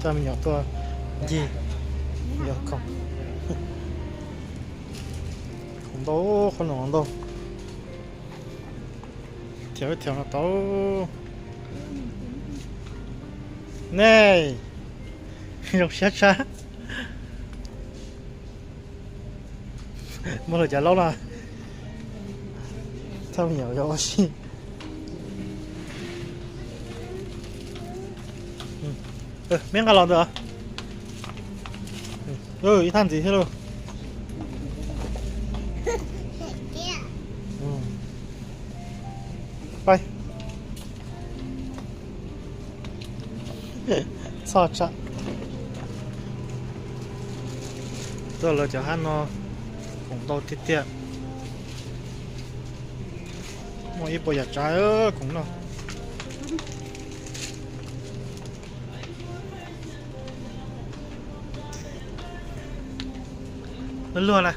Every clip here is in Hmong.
Coj me nyuam tuaj ncig yos khoom. Khoom ntau, qhob noom ntau. Thiab thiab no tau. Nej, zoo siab tshaj. Muaj lawv cov laub no. Thaj me nyuam yog ua si. Me nqa los ntawd. Ib thaj ntxiv thiab lauj. Pais. Txhoj tsam. Tuaj lawv cov hab no khoom ntau tiag tiag. Muaj ib puas yam tsav khoom noj. Luag luag na.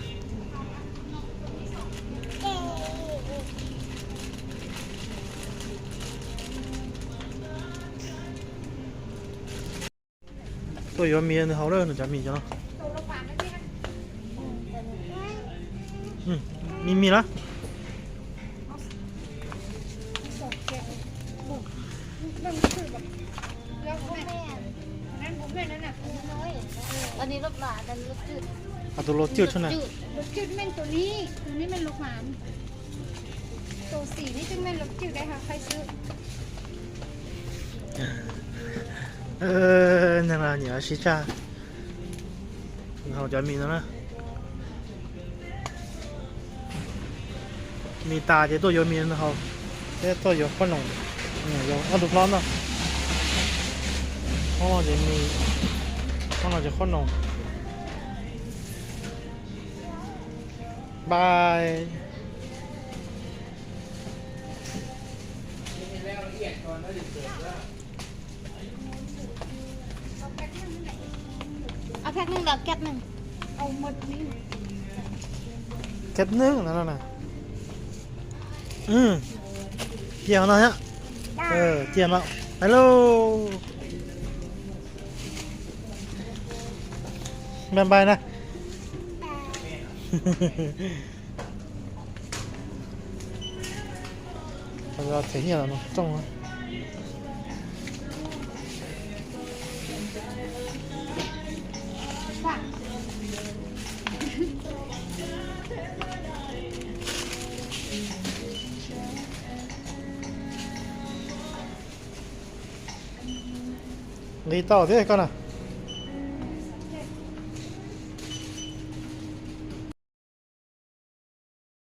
Tuaj yuav mis nws haus lawm nws cov mis cov no. Mis mis na. Tus luaj cwj tshaj na. Neeg no nyiam sib tshaj. Haus cov mis no na. Mis tas ces tuaj yuav mis no haus, thiab tuaj yuav qhob noom, yuav ob tug hlob no. Hlob no ces mis, hlob no ces qhob noom. Bye. Ua phab neeg los kab neeg? Kab neeg no na. Cia no thiab. Cia no. Hello. Npai npai na. Them nyiaj los rooj. Nqis tau thiab koj na.